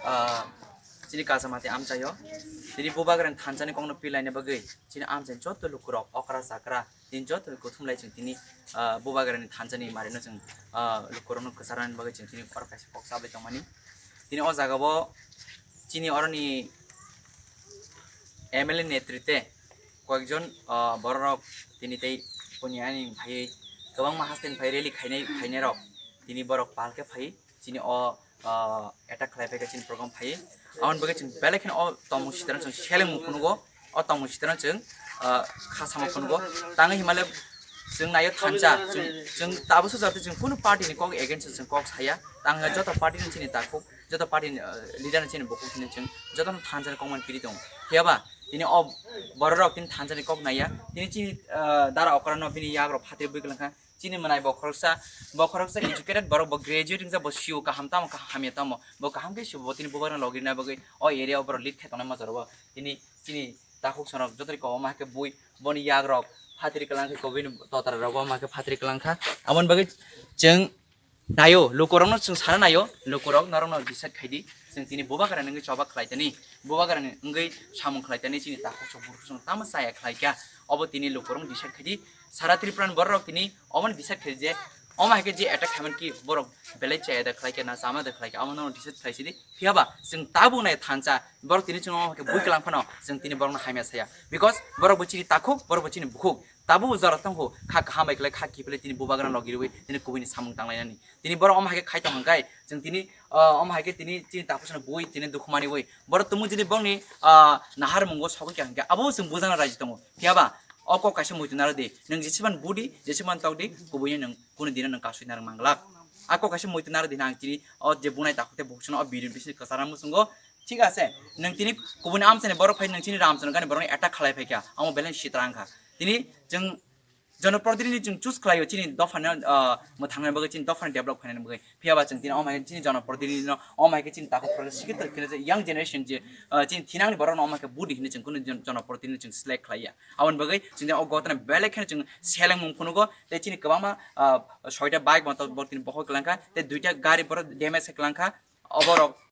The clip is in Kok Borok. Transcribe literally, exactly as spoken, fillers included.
Ah, chini Kachamati amchaio tini Bubagrani thansa ni kokno pilaina bagwi chini amchai joto lukurok okra chakra tini joto kuthumlai chwng tini, ah, Bubagrani thansa ni marino chwng, ah, lukurokno kwcharnani bagwi chwng tini oro kaisa kok chabai tongmani. Tini o jagao chini oroni M L A netrite koyekjon, ah, bororok tini tei kuni ani phaiwi kwbangma haste ni phai rally khainai, khainairok tini borok pal khe phai chini o, ah, attack khlai phaikha chini program phai. Aboni bagwi chwng belai kheno o tongmung sitano chwng selengmung phunugo, o tongmung sitano chwng, ah, kha samung phunugo. Tangwi himale chwng naio thansa, chwng, chwng tabukhe jate chwng kunu party ni kok against o chwng kok saya. Tangwi joto party ni chini takhuk, joto party ni, ah, leader ni chini bukhuk chini chwng jotono thansa ni kokmani piri tongo. Phiyaba tini o bororok tini thansa ni kok naiya, tini chini, ah, dara okra no bini yagrok phatri bui kwlangkha. Chini mwnai bo khoroksa, bo khoroksa educated borok, bo graduate wngsa, bo sio kaham tamo, kaham hamya tamo, bo kaham khe sio, bo tini Bubagrano logirina bagwi o area o borok lead khe tongnai ma jorabo. Tini chini takhuk sonok joto ri kobo ma khe bui, boni yagrok phatri kwlangkha, kobini totra rogo ma khe phatri kwlangkha. Aboni bagwi chwng naio, lukurokno chwng sana naio, lukurok norokno decide khaidi, chwng tini Bubagrani wngwi choba khlai tani, Bubagrani wngwi samung khlai tani, chini takhuk sok bukhuk sok tamo chaya khlai kha, obo tini lukurok decide khaidi. Sara Tripura ni borok tini omo ni decide khaidi je omo hai khe je attack khaimani ki borok belai chaya da khlai kha na chama da khlai kha, amo no decide khlai sidi. Phiyaba chwng tabuk nai thansa borok tini chwng omo hai khe bui kwlang phano chwng tini borokno hamya saya, because borok bo chini takhuk, borok bo chini bukhuk, tabuk jora tongkhu kha kaham bai khlai kha kiphilwi tini Bubagrano logirwi tini kubuini samung tanglainani. Tini borok omo hai khe khai tong hwnkhe chwng tini, ah, omo hai khe tini chini takhuk sano bui tini dukhu maniwi borok tumung jini borokni, ah, nahar mungo sogwi kha hwnkhe abo chwng bujana raji tongo. Phiyaba o kok kaisa muitu naro di, nwng jeseban budi, jeseban tok di, kubuino nwng kunu dino nwng kasui narwk manglak. A kok kaisa muitu naro di, nang chini o je bunai takhuk tei bukhuk sano o video bisini kwchara muchungo. Thik ase, nwng tini kubuni amchani borok phai nwng chini ramchano gani borokni attack khlai phaikha, amo belai sitra wngkha. Tini chwng jonoprotinidhi chwng choose khlaio chini dophani, ah, mwthangna bagwi, chini dophani develop khainani bagwi. Phiyaba chwng tini omo hai khe chini jonoprotinidhi no, omo hai khe chini takhuk phuru sikhe twrwk kheno je young generation je, ah, chini thinangni borok no omo hai khe budi hinwi chwng kunu jon-, jonoprotinidhi chwng select khlaiya. Aboni bagwi chwng tini o gotana belai kheno chwng selengmung phunugo, tei chini kwbangma, ah, soita bike motor borok tini bohor kwlangkha, tei duita gari borok damage khe kwlangkha. Oborok